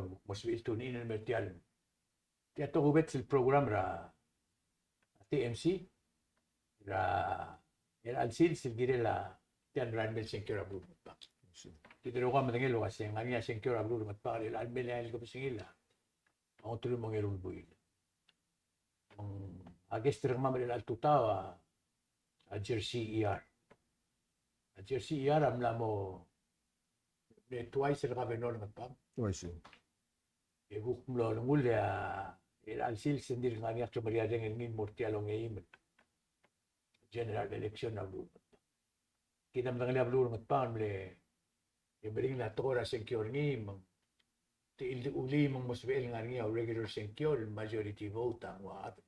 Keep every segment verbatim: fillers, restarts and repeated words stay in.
mo sebechir el tune in el mer tia el, tia tokubets el program er a T M C er a, er a chelecha el sils el kirel a tia el merael mei el sengkio er a beluu er a Ngatpang. Kid el rokui a medengei el uase ng ngar er ngii a sengkio er a beluu er a Ngatpang er chelecha el mei el eai el kebesengil a ongeteruich me a ongeru el buil. A guest er kemam er chelecha el tutau a, a Jersey E R. A Jersey E R a mla mo, mle twice el governor er a Ngatpang. Uaisei. E kuk mlo olengull e a, er chelecha el sils e ng dirk ngar er ngii a klemeriareng el ngii el mo er tia el ongeim el general election er a beluu er a Ngatpang. Kid a medengelii a beluu er a Ngatpang el mle, e meringel a tekoi er a sengkio er ngii me ng, te ildi ulim me ng mo sebechel ngar er ngii a regular sengkio el majority vote a nguu a chad.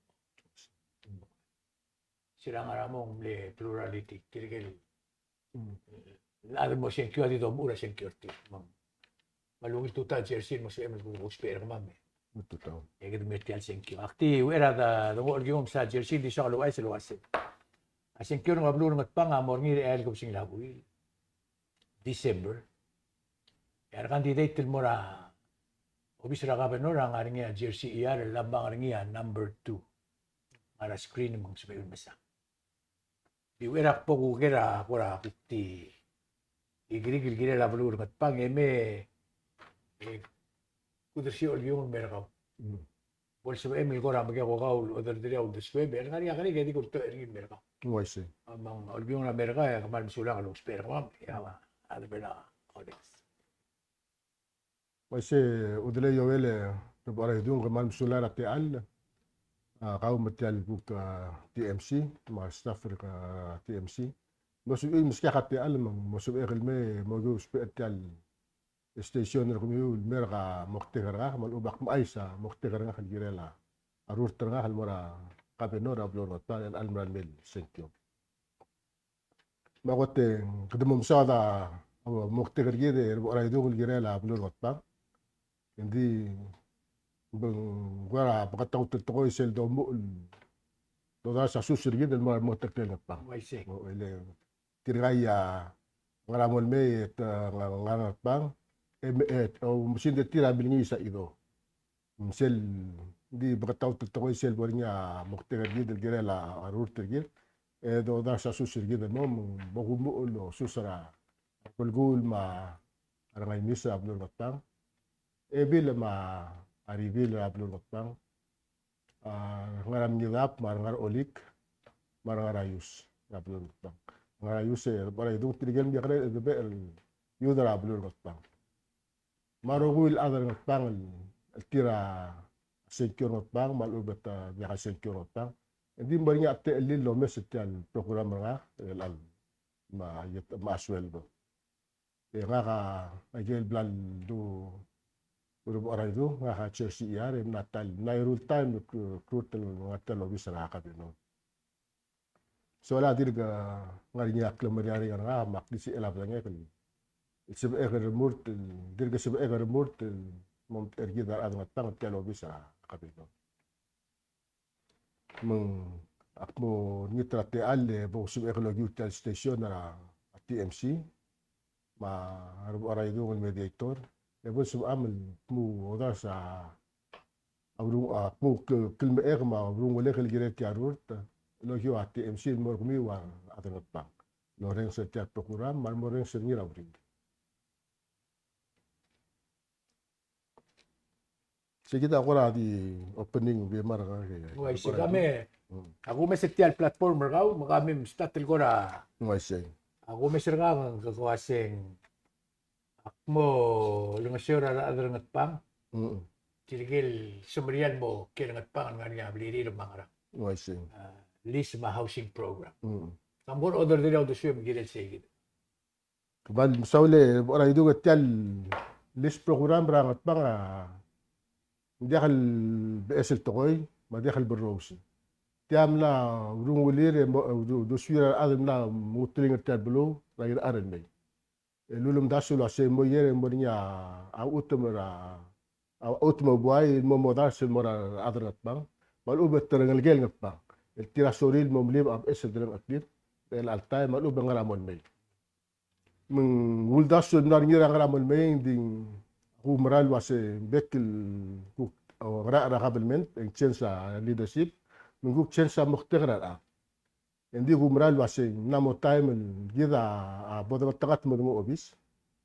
Sera ngar er a mong mle plurality, tirke el, mm, el chad el mo sengkio a di domuchel er a sengkio er tir. Me ng, me a ungil tutau a Jersey el mo sebechem el kuk ousbech er kemam e. Tutau. E kede mer tia el sengkio. Ak di uchei er a de, de ngolekiu me a Jersey el di soak el ouchais el uase a sengkio er a beluu er a Ngatpang a mo er ngii er a eai el kebesengil a buil, December. E a re candidate el mo er a obis er a governor a ngar er ngii a Jersey E R el mla ngar er ngii a number two. Ngar er a screen me ng sebechir el mesa. Di uchei er a kbo kuker a kora kuk di ikrik el kirel a beluu er a Ngatpang e me, e, kudersii a Olbiil er a Merkau. Mm. Bo lsebechem el kora mekek a kau el oderderii a uldesuem, e ngar er ngii a kerek e di kultoch er ngii el Merkau. Uaisei. Me a Olbiil er a Merkau e kmal mesulang el ousbech er kemam, e a, a de bela Alex. Uaisei, Udelei Joel, e Rebecheraidung, kmal mesulang er a techall, a, kau me tia el kuk, a, T M C, me a staff er a T M C. Mo sebechir el meskak a techall me ng mo sebechek el mei, mo ousbech er tia el station er kemiu el mer a moktek er ngak, me a lechub e ak mechais a moktek er ngak el kirel a rurt er ngak el mo er a governor er a beluu er a Ngatpang er chelecha el merael mei el sengkio. Me a kot e kede mo mesaod a moktek er kid e Rebecheraidung el kirel a beluu er a Ngatpang. Engdi ng kora beketaut el tekoi sel domuchel el dodars a sus er kid el mo er a remoteklel Ngatpang. Uaisei. O, e le tirka a ngar er a mo el mei e te ngar er a Ngatpang, e, e, oumesingd er tir a milengiis a chido. Me sel di beketaut el tekoi sel bo er ngii a moktek er kid el kirel a rurt er kid, e dodars a sus er kid el mo, mo kumuchel a sus er a belkul me a rengai miss er a beluu er a Ngatpang. Ebil me a Ribil er a beluu er a Ngatpang. A, Ngerang Ngidap me a Ngerang Olik me a Ngerang Ius er a beluu er a Ngatpang. Ngerang Ius e Rebecheraidung, tirke el mekekerei el debechel youth er a beluu er a Ngatpang. Me a rokui el chad er a Ngatpang el, el tir a sengkio er a Ngatpang, me a lechub e te diak a sengkio er a Ngatpang, e di mo er ngii a techellir el omes er tia el program er ngak, el chelecha el, me a, me a sueldo. E ngak a, aike el bla ldu, Rebecheraidung, ngak a Jersey E R, e mla ta el, mla eru el taem el kru-, krurt el ngar tia el obis er a governor. Sola dirk ngar er ngii a klemeriareng er ngak, me ak di sebechel a bedengek el sebechek el remurt, el dirk sebechek el remurt el mo omtechei er kid a rechad er a Ngatpang er tia el obis er a governor. Me ng ak mo ngit er a techall e bo sebechek el okiu tia el station er a T M C, me a Rebecheraidung el mediator, e bo lsebecham el kmu odars a, a urung, a kmu kl-, klemechek me a urungulek el kirel tia el rurt el okiu a T M C el mo er kemiu a rechad er a Ngatpang el orrenges er tia el program, me a remo orrenges er ngii er a uriul. Sei kid a kora di opening remark, e. Uaisei, ka me, mm, a kumes er tia el platform er kau, me ka me start el kora. Uaisei. A kumes er kau, ke ko uaseng, ak mo olengeseu er a rechad er a Ngatpang. Mm. Tirke el semeriar el mo kiei er a Ngatpang el ngar er ngii a blirir me a ngerang. Uaisei. A, lease me a housing program. Mm. Ka mo oderderii a uldesuem el kirel sei kid. Kmal mesaul e Rebecheraidung, e tia el lease program er a Ngatpang a ng diak el beches el tekoi, me a diak el berrous. Tia mla urungulir e mo, e, du-, dusuir a rechad el mla menguteling er tia el beluu er a irechar el mei. E lulemdasu el uasei mo er ngii a, a chutem er a, a chutem a buai el mo modars el mo er a rechad er a Ngatpang, me a lechub e te rengelekel Ngatpang el tir a sorir el mo melim a beches el delengcheklir er chelecha el taem, me a lechub e ngar er a mo el mei. Me ng uldasu el mla er ngii er a ngar er a mo el mei, ng di ng kumerang el uase bek el kuk, o, ngar er a government, e ng change a leadership, me ng kuk change a moktek er a rechad. E ng di kumerang el uase ng mla mo taem el kid a, a bo dengeltengat el mo denguu a obis.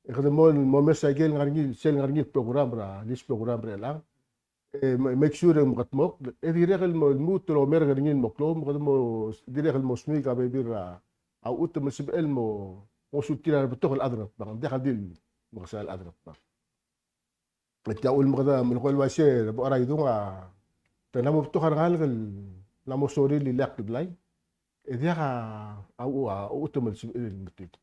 E kede mo, mo mes a ikel ngar er ngii, sel ngar er ngii el program er a, lease program er chelechang. E, me, make sure e mekedmokl, e dirrek el mo lmuut el omerk er ngii el mo klou, me kede mo, dirrek el mo smiik a bebil er a, a chutem el sebechel el mo, mo ngosuterir a rebetok el chad er a Ngatpang, ng diak el di el mekesai el chad er a Ngatpang. E tia uchul me kede melekoi el uaisei, Rebocha er a Idung, a, te mla mo betok a rengalek el mla mo sorir el ileakl el blai, e diak a, a, a chutem el sebechir el metik.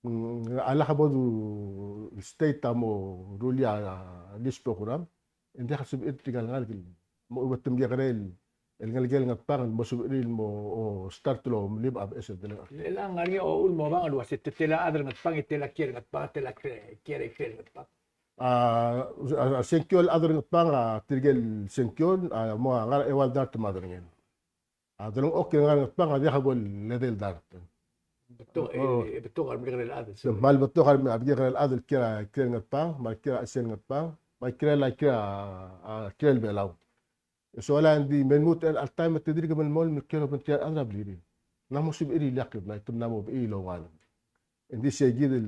Mm, a lak bo du state a mo rullii a lease program, e ng diak el sebechir tirka el ngalek el mo chutem el kekerei el ngelekel Ngatpang el mo sebechir el mo, o, start el omelib a beches el delengcheklir. Chelechang ng ngar er ngii a uchul mo obang el uase te tela chad er a Ngatpang, e tela kiei er a Ngatpang, tela kiei er a, kiei er a Ngatpang. A, a, a sengkio el chad er a Ngatpang, a, tirke el sengkio, a, mo ngar er a eua el dart me a derengel. A delengchokl el ngar er a Ngatpang a diak bo el edei el dart. Betok, o, e, e betok a remekekerei el chad. Kmal betok a remekekerei el chad el kiei er a, kiei er a Ngatpang, me a kiei er a chelsel Ngatpang, me a kiei er a, kiei er a, a, kiei er a Belau. E sola e ng di me lmuut el chelecha el taem e te dirk melemolem el kiei el obengterir a rechad er a blirir. Ng mla mo sebechir el ileakl el blai, te mla mo bechii el oungalek. E ng di sei kid el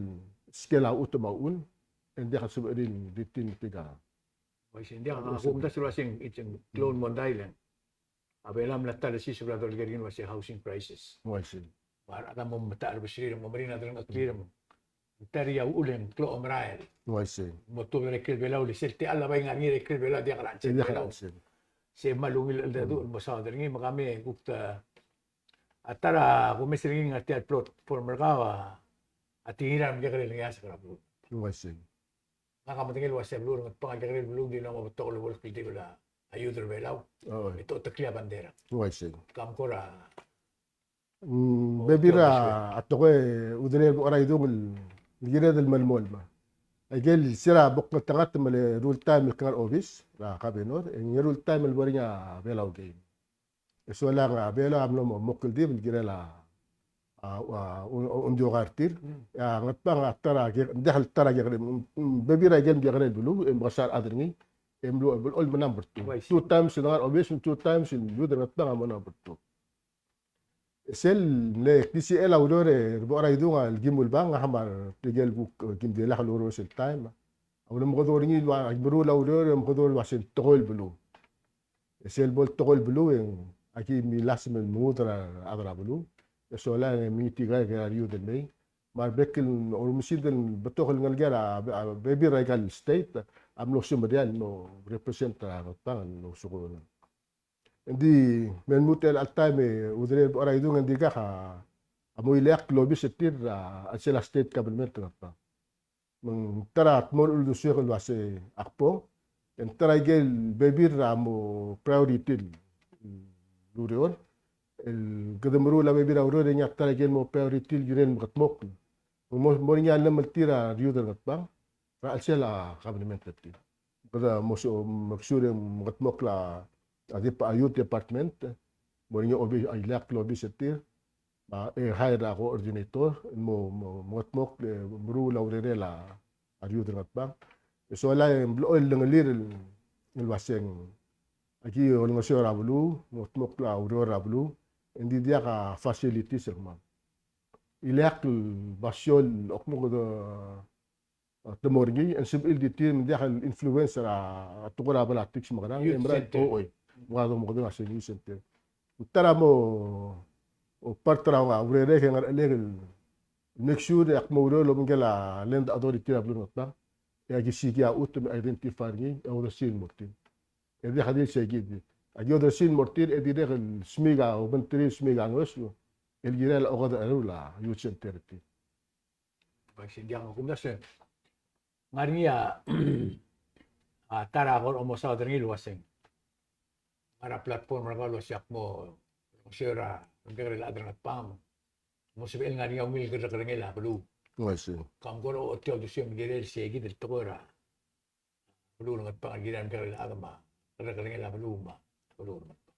skel a chutem a uchul, e ng diak el sebechir el di tir el metik a. Uaisei, ng diak, a, kumdasu el uaseng, it's a klou el mondai el A Belau a mla ta el siseb er a dolekoi er ngii el uase housing crisis. Uaisei. Me a rechad a mo metacherbesul er ngii, mo meringel a delengcheklir. Ng ta er ngii a uchul e ng klou a omerael. Uaisei. Mo tuobed er a ikrel Belau, le sel techall a bai ngar er ngii er a ikrel Belau, diak er a chelsel Belau. Diak er a chelsel. Se kmal ungil el cheldecheduch el mo saod er ngii, me kemam e kuk ta, a ta er a kumes er ngii el ngar tia el plot, former kau a, a tekingir a remekekerei el ngeasek er a beluu. Uaisei. Ngak a medengei el uase a beluu er a Ngatpang, a kekerei el beluu, ng di mla mo betok el bo el kldibel a youth er a Belau. Oi. E te oteklii a bandera. Uaisei. Kam kora. Mm, o, bebil er a, a tekoi, Udelel, bo er a idung el kired el melemolem. Aike el sera bo kngeltengat me le eru el taem el kngar er a obis er a kabenor, e ng eru el taem el bo er ngii a Belau Game. E solang a Belau a mlo mo, mo kldibel el kirel a, a, a, un, un, ungil er tir. Mm. A Ngatpang a ta er a, ng diak el ta er a kekerei, mm, mm, bebil er a ikel kekerei el beluu, e mekesai a rechad er ngii, e mlo, mlo, mlo number two. Oh, I see. Two times el ngar er a obis, two times el youth er a Ngatpang a mo number two. Sel mle T C L a ureor er a bo er a idung el Kim Ulbang, a kmal tirke el kuk, e, kim di lak el oureor sel taem. A ulemekedong er ngii el ua, meruul a ureor, e mekedong el ua sel tekoi el beluu. E sel bo el tekoi el beluu e ng aki milasem el mengud er a rechad er a beluu. E solang e mengitii aike el youth el mei. Me a rebek el oumesingd el betok el ngelekel a, a bebil er aika el state a mlo semeriar el mo represent er a Ngatpang el mo sukuun. Ng di me lmuut el chelecha el taem e Udelel, bo er a idung, e ng dirkak a mo ileakl el obis er tir er a chelsel a state government er a Ngatpang. Me ng ta er a dmolech el uldesuek el uase ak bo, e ng ta er aike el bebil er a mo priority el ureor, el kede meruul a bebil er a ureor e ng ta er aike el mo priority el kirel mekedmokl. Mo, mo er ngii a llemeltir a re youth er a Ngatpang er a chelsel a government er tir. Kede mo, make sure e mekedmokl a, a dep-, a youth department, mo er ngii a obis, a ileakl el obis er tir, me a, e hire a coordinator, mo, mo, mo mekedmokl, e, meruul a urerel a, a re youth er a Ngatpang. E sola e blechoel el lengelir el, el uaseng, aki olengeseu er a beluu, mo mekedmokl a ureor er a beluu, e ng di diak a facilities el kemam. Ileakl el basio el kmo kede, a, te mo er ngii, e ng sebechir el di tir me ng diak el influence er a, a tekoi er a politics me a ngerang, e mera el, o, oi. Me kede mo kede ngar er a sel youth center. Ng ta er a mo, o, part er a urerek e ngerechelek el make sure e ak mo oureor el obengkel a land authority er a beluu er a Ngatpang. E aki siik a chutem e identify er ngii, e odersii el mo er tir. E diak di sei kid. Aki odersii el mo er tir, e dirrek el smiik a obengterir, smiik a ngeso el kirel a okedecherul a youth center er tir. Bai, sei ng diak, kumdasu e ng ngar er ngii a, a ta er a kora mo saod er ngii el uaseng, ngar er a platform er kau el uase ak mo olengeseu er a remekekerei el chad er a Ngatpang, mo sebechel ngar er ngii a ungil kerrekerengel a beluu. Uaisei. Kam kora ochotii a uldesuem el kirel sei kid el tekoi er a beluu er a Ngatpang el kirel a remekekerei el chad me a kerrekerengel a beluu me a beluu er a Ngatpang.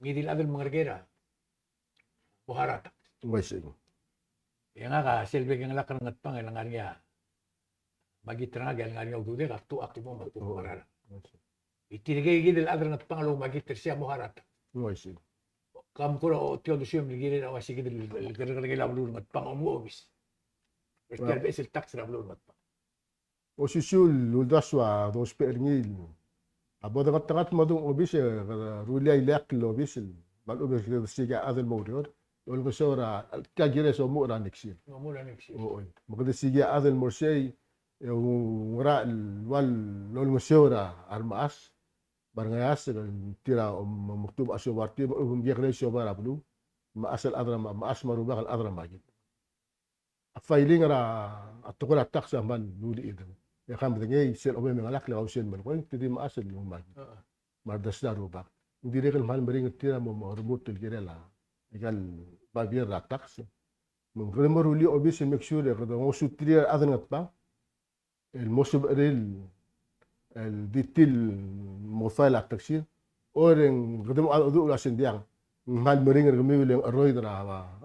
ngii di el chad el mengereker a mo heart attack. Ng uaisei. E ngak a sel bek el ngelakl er a Ngatpang el ngar er ngii a makit er ngak el ngar er ngii a ududek a kdu a kmo me a kuk mo heart attack. Ng uaisei. E tirkei kid el chad er a Ngatpang el oumakit er sei a mo heart attack. Ng uaisei. Kam kora ochotii a uldesuem el kirel a uaisei kid el kerrekerngel a beluu er a Ngatpang a omuchel obis er tia el beches el tax er a beluu er a Ngatpang. Osisiu el uldasu a dousbech er ngii. A bo dengetengat me a dongobis e kede rullii a ileakl el obis el, me a lechub e kede siik a chad el mo oureor. Olengeseu er a, tia el kirel e somuchel er a next year. Somuchel er a next year. Oi. Me kede siik a chad el mo er sei, e ng ngera el ua lolengeseu er a remechas me a rengeasek el tir a mo, mo tuobed a siobai er tir, me a lechub e ng kekerei el siobai er a beluu. Me a chas el chad er a, me a chas me a rubak el chad er a makit. A filing er a tekoi er a tax a kmal uluuchad. E kede medengei sel obengkel a ngalek el kausias el melekoi, te di mechas el oumakit. Me a redes er a rubak. Ng dirrek el kmal meringel er tir a mo, mo remurt el kirel a, aika el babier er a tax. Me ng kede mo rullii a obis el make sure e kede ngosuterir a rechad er a Ngatpang el mo sebechir el di tir el mo file a tax er tir. Orrenges kede mo mengedecheduch el uasei ng diak. Ng kmal meringel er kemiu el cheroid er a,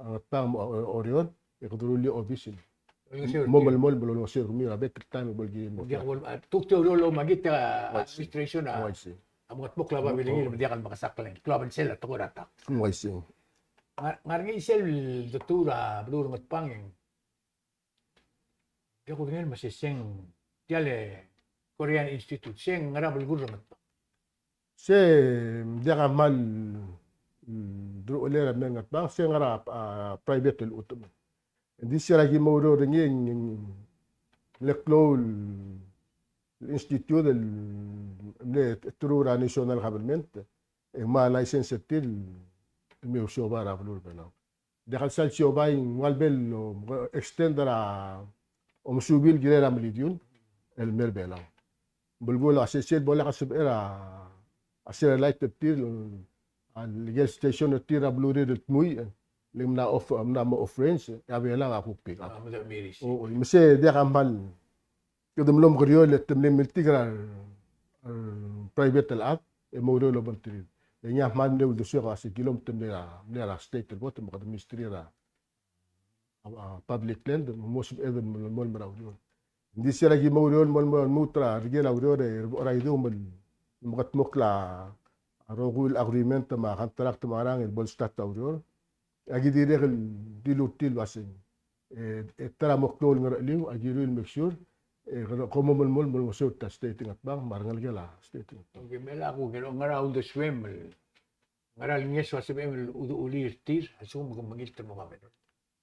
a Ngatpang me a Oreor, e kede rullii a obis el mo melemolem el olengeseu er kemiu er a bek el taem el bo el kirel el mo. Diak bo el, a, tuk te oureor el oumakit a administration a, a mengetmokl a babilengir me diak el mekesakl el klou a belsel a tekoi er a tax. Ng uaisei. Ngar, ngar er ngii sel detuu er a beluu er a Ngatpang e ng diak kudengei el me se seng tia el Korean Institute, se ng ngar er a belkul er a Ngatpang. Se ng diak a kmal, mm, deruchellel a mei er a Ngatpang, se ng ngar er a, a, private el chutem. Ng di se er a ki mo oureor er ngii, ng, ng, ng le klou el institute el mle through er a national government. e ng mla license er tir el me ousiobai er a beluu er a Belau. Diak el sal siobai, ng ua le bo el extend er a omesuub el kirel a melidiung el mei er a Belau. Belkul a sesei el bo lak a sebechel a satellite er tir, a legal station er tir er a belurir el dmuich, le ng mla off, mla mo off range, e a Belau a kuk pick up. A, me de miris. O, o, me se diak a kmal Kede mlo mekerior e te mle miltik er a, er a private el chad, e mo oureor el obengterir. E ngii a kmal mle uldesuek a se kilom te mle er a, mle er a state el kot, me kede ministry er a, a, a public land, mo sebeched el mo, mo, mo er a ureor. Ng di se er a ki mo oureor el mo, mo, mo lmuut er a, er a ikel ureor, e, er a idung me, me kede mo klou a rokui el agreement me a contract me a ngerang el bo el start a ureor. A ki dirrek el dilu er tir el uasei, e, e ta er a mo klou el ngeracheliu, a ki ruul el make sure, e, kede, kom mo melemolem el mo ngosuir a state er a Ngatpang, me a rengelekel a state er a Ngatpang. Okay, me a kuk, e, ngera uldesuem el, ngera el ngeso a sebechem el uduchulii er tir, a lsekum ke mengilt el mo governor.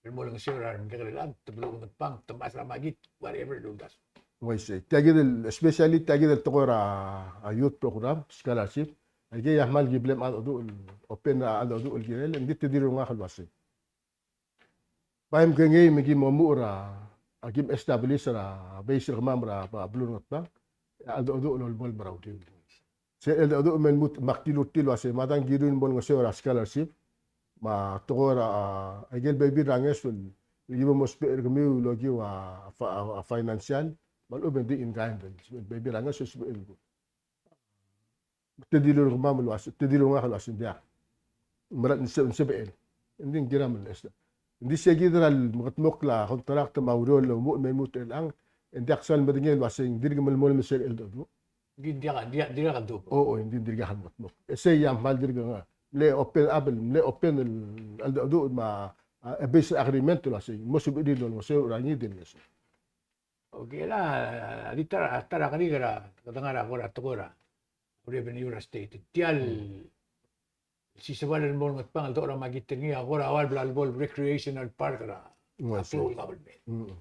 El mo olengeseu er a remekekerei el chad, te beluu er a Ngatpang, te mechas er a makit, whatever el uldasu. Uaisei. Tia kid el, especially tia kid el tekoi er a, a youth program, scholarship. Aikei a kmal ki bla mcheldecheduch el, open a cheldecheduch el kirel, ng di te dilu er ngak el uasei. Bai mkengei me ki mo omuchel er a, a ki mo establish er a base er kemam er a, a beluu er a Ngatpang, a cheldecheduch el olemolem er a uriul. Se el cheldecheduch me lmuut, me ak dilu er tir el uasei, me a dang kiru el mo olengeseu er a scholarship, me a tekoi er a, a, aikel bebil er a ngeso el, el ki bo mousbech er kemiu el okiu a, a, a, a financial, me a lechub e ng di in kind, el bebil er a ngeso el sebechel. Te dilu er kemam el uasei, te dilu er ngak el uasei ng diak. Mera el se, sebechel. Ng di ng kiram el esta. Ng di se kid er a le mekedmokl a contract me a ureor el omuchel me lmuut er chelechang, e ng diak sal medengei el uasei ng dirk melemolem sel cheldecheduch. Ng di diak, diak, diak el dub. O, o, ng di dirkak el mekedmokl. E sei a kmal dirk ngar. Mle open up, mle open el cheldecheduch me a, a, base agreement el uasei. Mo sebechir el olengeseu er a ngii di el ngeso. Okay, a di ta er a, ta er a kerik er a, kede ngar er a kora tekoi er a revenue er a state. Tia el sisebal el mo er a Ngatpang el dechor a makit er ngii, a kora ua el bla lebo el recreational park er a, a klou el government.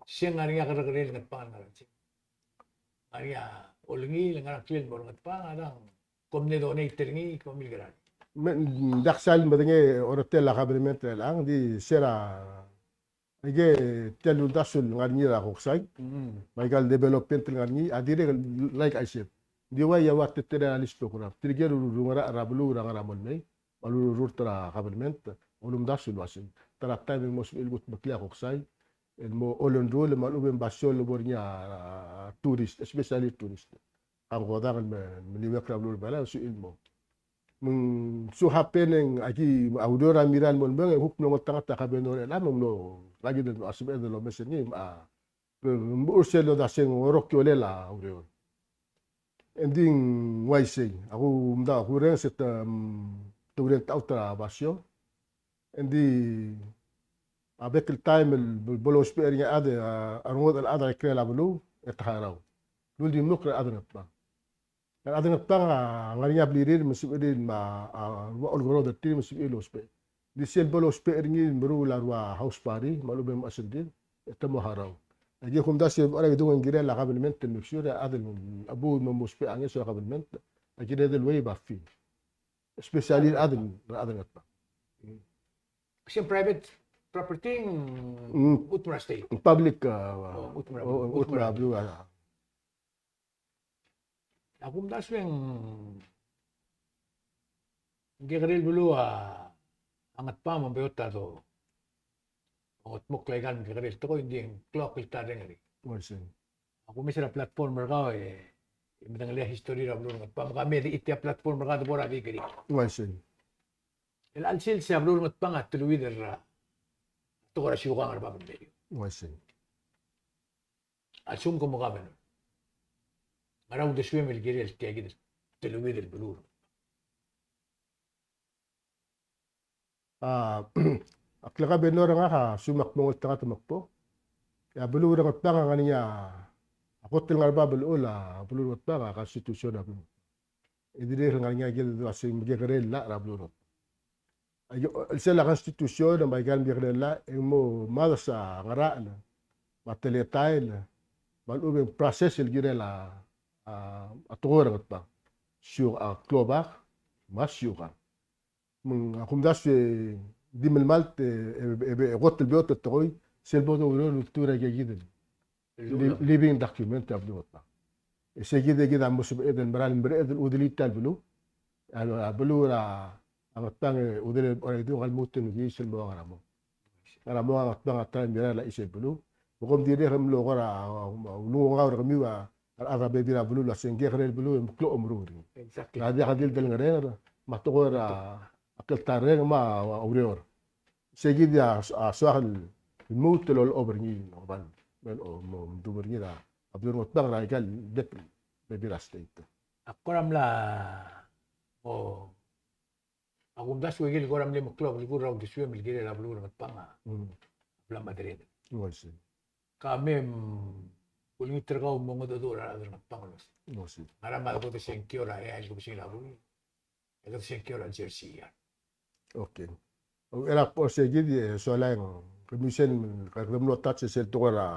Se ng ngar er ngii a kerrekerei el Ngatpang el ngar er sei. Ngar er ngii a olengil, ngar er ngii a klel el mo er a Ngatpang, a dang kom mle donate er ngii, kom milkera. Me, diak sal medengei a oretel a government er chelechang, di se er a Aike tia el uldasu el ngar er ngii er a Koksai. Me aika el development el ngar er ngii, a dirrek el like I said. Ng di ua ia ua te tela a lease program. Tirke el urungerachel er a beluu er a ngar er a mo el mei. Me a lururt er a government. Ulemdasu el uasei. Ta er a taem e ng mo sebechel el kutmeklii a Koksai. El mo olenruul me a lechub e ng basio el lebo er ngii a, a tourist, especially tourist. Kangkodang el me, meliuekl er a beluu er a Belau, suchil mo. Me ng so happen e ng aki a ureor a mirrael el mo el mong e ng kuk mlo ngeltengat a kabenor er chelechang me ng mlo, laki de a sebeched el omes er ngii, a, me ng mo er sel odaseng orok kiolel a ureor. Engdi ng uaisei, a kumdasu, a kurrenges e te, mm, te ureor el taut er a basio. Engdi a bek el taem el bo lousbech er ngii a chad, a, a rengodech el chad er a ikrel a beluu, e te harau. Uldimukl er a chad er a Ngatpang. A rechad er a Ngatpang a ngar er ngii a blirir me sebechir me a, a, rua olkerod er tir me sebechir el ousbech. Di sel bo lousbech er ngii el meruul a rua house party me a lechub e ng mechas er tir, e te mo harau. Aki kumdasu e bo er a idung e ng kirel a government el make sure a chad el, a bo mo, mousbech a ngeso er a government a kired el waive a fee. Especially a rechad er a, rechad er a Ngatpang. Sel private property, mm, ut er a state. Public, a, o, ut er a, o, ut er a beluu, a. A kumdasu e ng kekerei el beluu a Ngatpang me ng beot a do. Ngetmokl aika el kekerei el tekoi, engdi ng klou a kltarreng er ngii. Uaisei. A kumes er a platform er kau e, e medengelii a history er a beluu er a Ngatpang, me ka me di tia platform er kau de bo er a big rig. Uaisei. El chelsel se a beluu er a Ngatpang a teleuid er a, tekoi er a siukang er a Babeldaob. Uaisei. A lsekum ke mo governor, ngera uldesuem el kirel tia kid el teleuid el beluu? A, ak le governor er ngak a lsekum ak mo ngeltengat me ak bo. E a beluu er a Ngatpang a ngar er ngii a, a kot el ngar er a bab el uchul a beluu er a Ngatpang a constitution er a beluu. E dirrek el ngar er ngii a ikel uasei mekekerei el llach er a beluu er a Ngatpang. A, el sel a constitution me aika el mekekerei el llach e ng mo mades a ngerachel me a teletael me a lechub e ng process el kirel a, a, a tekoi er a Ngatpang. Siuk a klobak, Me a siukang. Me ng a kumdasu e di melemalt e, e, e, e kot el beot el tekoi, sel bo doureor el ultuil er a ikakid el li-, living document er a beluu er a Ngatpang. E se kid e kid a mo sebeched el mera el mereched el chudelii tia el beluu. A, a beluu er a Ngatpang e chudelii el bo er a idung a lmuut el mekiis el mo ua ngar er a mong. Ngar er a mong a Ngatpang a ta el mirrael a chisel beluu. Me kom dirrek el mlo kora, a, a, ulengungau er kemiu a rechad er a bebil er a beluu el uasei ng kekerei el beluu e meklou a omeruul er ngii. Exactly. A diak di el delengerenger, me a tekoi er a kltarreng me a ureor. Se kid a, a soak el lmuut el olechob er ngii, me ng kmal, me ng, o, mo mdu er ngii er a beluu er a Ngatpang er aika el bek el bebil er a state. A kora mla, o, a kumdasu e kid el kora mle meklou a belkul er a uldesuem el kirel a beluu er a Ngatpang a, mm, bla madrid. Ng uaisei. Ka mem, kulengit er kau mo mengedecheduch er a rechad er a Ngatpang el uasei. Ng uaisei. Ngera me a leko de sengkio er a, e, a leko de sengkio er a beluu. E kede sengkio er a Jersey a. Okay. Uchei er a kbo er se kid e sola e ng, kemiu sel, kede mlo touch er sel tekoi er a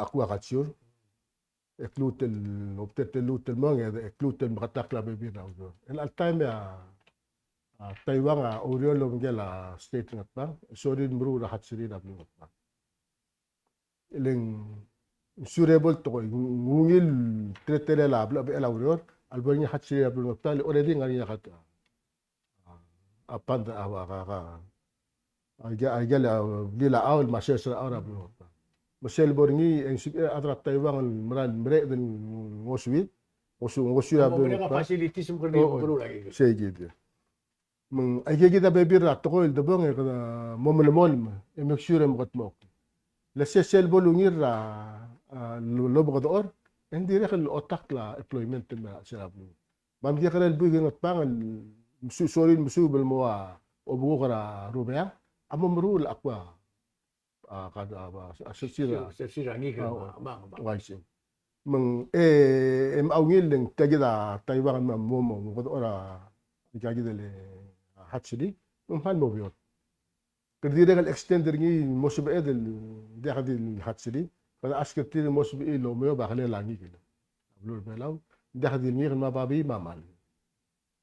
aquaculture. E kluut el, obengterir el lluut el mong, e kluut el meketakl a bebil er a ureor. El chelecha el taem e a, a Taiwan a oureor el obengkel a state er a Ngatpang, e sorir el meruul er a hatchery er a beluu er a Ngatpang. E le ng suitable el tekoi, ng ungil teletelel a blechebechel a ureor a lebo er ngii a hatchery er a beluu er a Ngatpang, le already ng ngar er ngii a kat-, a, a pond, a, a, a, a, aike, aike el, a, blil a chaol me a sers er a chaol er a beluu er a Ngatpang. Me sel bo er ngii e ng sebechir a rechad er a Taiwan el mera el mereched el ngosuid, ngosu-, ngosuid a beluu er a Ngatpang. Facilities me kede, o, o, meruul a ikakid. Sei kid. Me ng aike kid a bebil er a tekoi el debong e kede mo melemolem e make sure e mekedmokl. Le se sel bo lungil er a, a, lo-, lomekedechor, e ng dirrek el otakl a employment el mei er a chelsel a beluu. Me a mekekerei el buik er a Ngatpang el mesu-, sorir el mesuub el mo ua obekuk er a Rubeang a mo meruul a kuk a, a, ka, a, a, a, sers er a, sers er a ngikel, a, me a, me a, me a. Uaisei. Me ng, e, e, me a ungil e ng tia kid a Taiwan me a mo, mo, mo omekedechor a, tia kid el, e, hatchery, me ng kmal mo beot. Kede dirrek el extend er ngii el mo sebeched el diak di el hatchery, kede ask er tir el mo sebechir el omeob a kelel a ngikel. A beluu er a Belau, diak di el ngikel me a babii me a mal.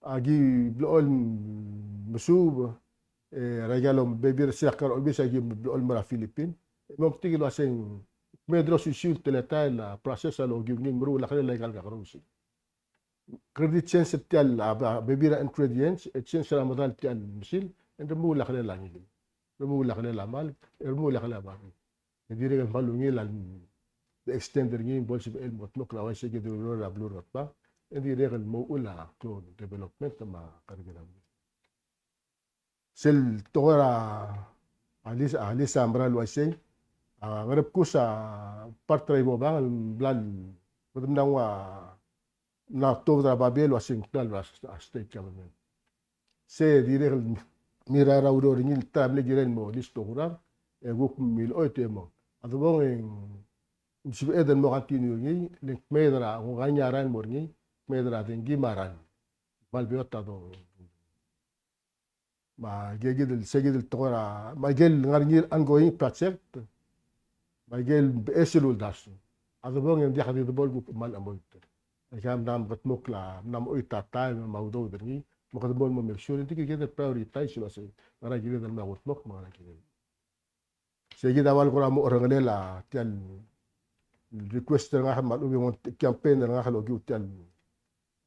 Aki blechoel mesuub, e, er aika el bebil er a sel kar obis aki blechoel mo er a Philippine. E mo metik el uasei ng kmeed el osisiu el teletael a process a lokiu ngii el meruul a kelel aika el kakerous. Kede di change er tia el, a, a, bebil er a ingredients, e change er a medal tia el mesil, e ng remuul a kelel a ngikel. Remuul a kelel a mal, e remuul a kelel a babii. E dirrek el kmal ungil a le extend er ngii, bo lsebechel el mekedmokl a uaisei kid el ureor er a beluu er a Ngatpang, e dirrek el mo uchul a klou el development me a kerrekeriil. Sel tekoi er a, a lease, a lease a mera el uaisei, a Ngerebkus a part er a Ibobang el bla el, kede mla nguu a, mla tuobed er a babier el uasei ng klalo er a, a state government. Se dirrek el mirrael er a ureor er ngii el ta er a mle kirel el mo lease el okurang, e kuk milechoit e mong. A debong e ng sebeched el mo continue er ngii, le ng kmeed er a, ng ngar er ngii a rael el mo er ngii, kmeed er a dengki me a rael. Kmal beot a do. Me aike kid el, se kid el tekoi er a, me aike el ngar er ngii el ongoing project, me aike el beches el uldasu. A debong e ng diak di debo el kuk kmal chemoit. Aika mla mekedmokl a, mla moit a taem me a udoud er ngii, me kede mo, mo make sure, ng di kid el prioritize el uasei, ngera kired el mla kudmokl, me ngera kired. Se kid a ua el kora mo orrengelel a tia el request er ngak me a lechub e ng campaign er ngak el okiu tia el,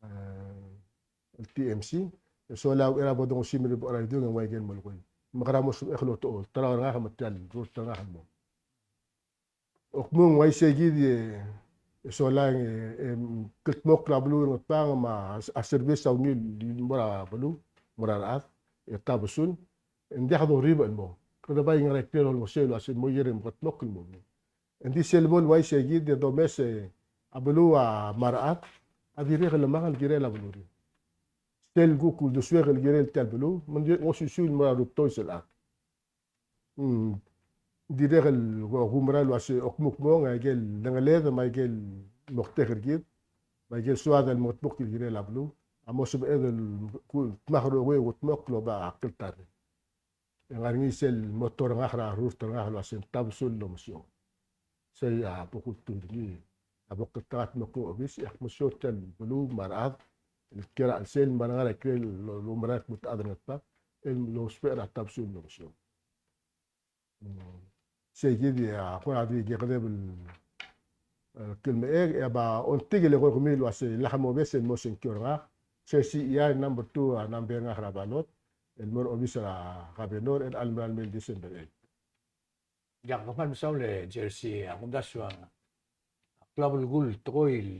e, el T M C. E sola e a uchei er a bo dongesimer er a Belau e ng ua ikel melekoi. Me kora mo sebechek el otocholt er ngak me tia el rurt er ngak el mo. Okmu ng uaisei kid e, e sola e, e, kldmokl a beluu er a Ngatpang me a, a service a ungil el mo er a beluu, mo er a rechad, e tabesul. Ng diak dorribech el mo. Kede bai ngera ikrel olengeseu el uasei mo ikel mekedmokl el mo. Ng di sel bo el uaisei kid e domes e a beluu me a rechad a dirrek el lemang el kirel a beluu er ngii. Sel kuk uldesuek el kirel tia el beluu, me ng di osisiu el mo er a rubtoi sel chad. Mm, dirrek el ko-, kumera el uasei okmu kmong, aike el lengeled me aike el moktek er kid, me aike el soad el mekedmokl el kirel a beluu, a mo sebeched el ku-, dmak el rokui e kudmokl el oba a kltarreng. E ngar er ngii sel motor er ngak er a rurt er ngak el uasei ng tabesul el omesiou. Sei a bo kultuil er ngii, a bo kltekat el mo klou a obis, e ak mesiou tia el beluu me a rechad, el kiei er a chelsel me a ngar er a ikrel el oumera el kmo te chad er a Ngatpang el lousbech er a tabsu el omesuub. Mm. Sei kid a kora di kekedeb el, el kmo e, e a ba ongtik el eko er kemiu el uasei lak mobes el mo sengkio er ngak. Sei sei a number two a number er ngak er a balot el mo er a obis er a governor er a chelecha el mei el December eight. Ia, kmal mesaul e Jersey, a kumdasu a klou a belkul el tekoi el,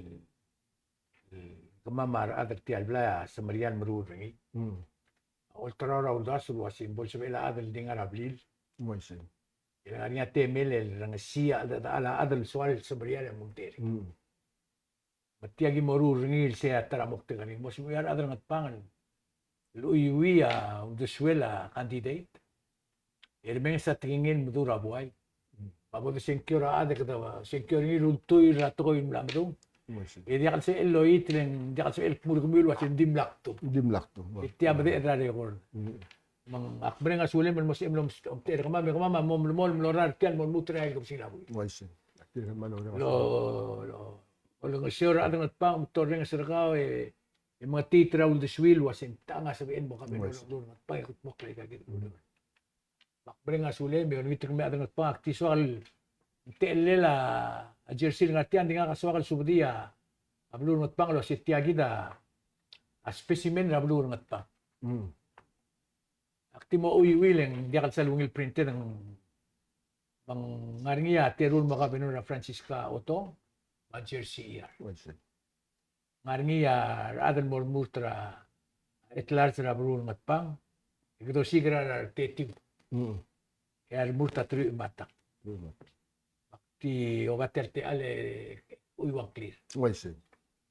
el kemam a rechad er tia el blai a semeriar el meruul er ngii. Mm. A olterau er a uldasu el uasei bo lsebechel a chad el di ngar er a blil. Uaisei. E le ngar er ngii a temel el rengesii a cheldechedechal a chad el soal el semeriar e mungil. Mm. Me tia ki meruul er ngii el sei a ta er a moktek er ngii. Mo sebechir a rechad er a Ngatpang el chuiuii a uldesuel a candidate. E remenges a tekingel el meduch er a buai. Me a bo de sengkio er a chad e kede sengkio er ngii el ultuil er a tekoi el mla medung. Uaisei. E diak el sebechel el oit, le ng diak el sebechel el kmo er kemiu el uasei ng dimlak tum. Dimlak tum. E tia a medechel er a record. Mm. Me ng ak mereng a sulem el mo sebechem el omtechei er kemam, me kemam a mo melemolem el orar tia el mo lmuut er a ikel kebesengil a buil. Uaisei. Ak dirrek el kmal orrenges. Lo, lo, olengeseu er a rechad er a Ngatpang, me te orrenges er kau e, e mengetiit er a uldesuir el uasei ng techa a sebechel el mo governor er a beluu er a Ngatpang e kudmokl aika kid. Mm. Me ak mereng a sulem, e olengit er kemiu a rechad er a Ngatpang, ak di soak el, ng techellel a Jersey el ngar tia, ng di ngak a soak el subedii a beluu er a Ngatpang el uasei tia kid a, a specimen er a beluu er a Ngatpang. Mm. Ak di mo chuiuii e ng diak el sal ungil printed, ng, me ng ngar er ngii a teru el mo governor er a Francisca Otong, me a Jersey Iyar. Uaisei. Ngar er ngii a rechad el mo remurt er a at large er a beluu er a Ngatpang, e kede osiik er a retetiu. Mm. E a remurt a Truich Matang. Truich Matang. Ak di oba tia el techall e chuiuang clear. Uaisei.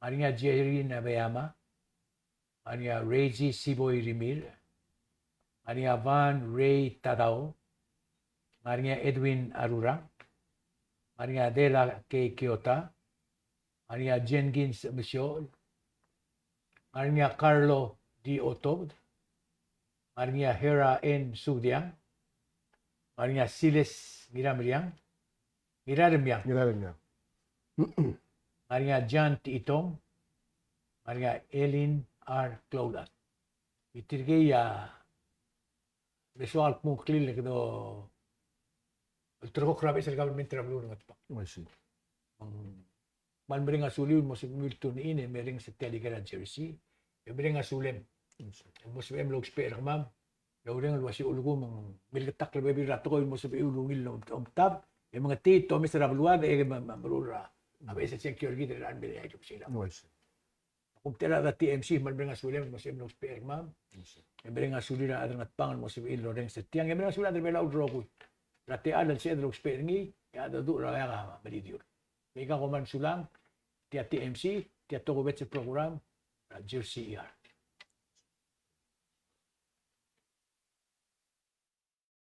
Ngar er ngii a Jerry Nabeyama, ngar er ngii a Reiji Siboi Rimirch, ngar er ngii a Van Ray Tadao, ngar er ngii a Edwin Arurang, ngar er ngii a Adela K. Kiota, ngar er ngii a Jenkins Mesiochel, ngar er ngii a Carlo D. Otobed, ngar er ngii a Hera N. Subdiang, ngar er ngii a Siles Ngirameriang, Ngiraremiang. Ngiraremiang. Ngar er ngii a John T. Itong, ngar er ngii a Elin R. Cloulat. Me tirkei a le soak el kmo ng clear e kede olterekokl er a beches el government er a beluu er a Ngatpang. Uaisei. Me ng kmal mereng a suliu el mo sebechemiu el tune in e mereng se tia el ikel a Jersey. E mereng a sulem. Uaisei. E mo sebechem el ousbech er kemam. E oureng el uasei ulekum e ng milketakl a bebil er a tekoi el mo sebechiu el ungil el om-, omtab. E mengetiit e omes er a beluad e me, me, meruul er a beches el sengkio er kid er a chelecha el mei el December. Uaisei. Ak omtechei er a rechad er a T M C, me mereng a sulem el mo sebechem el ousbech er kemam. E mereng a sulir a rechad er a Ngatpang el mo sebechir el orrenges er tiang. E mereng a sulir a rechad er a Belau el rokui er a techall el sebeched el ousbech er ngii, e a cheldecheduch er a Oreor a melidiul. Me aika kom kmal mesulang, tia T M C, tia tokubets el program er a Jersey E R.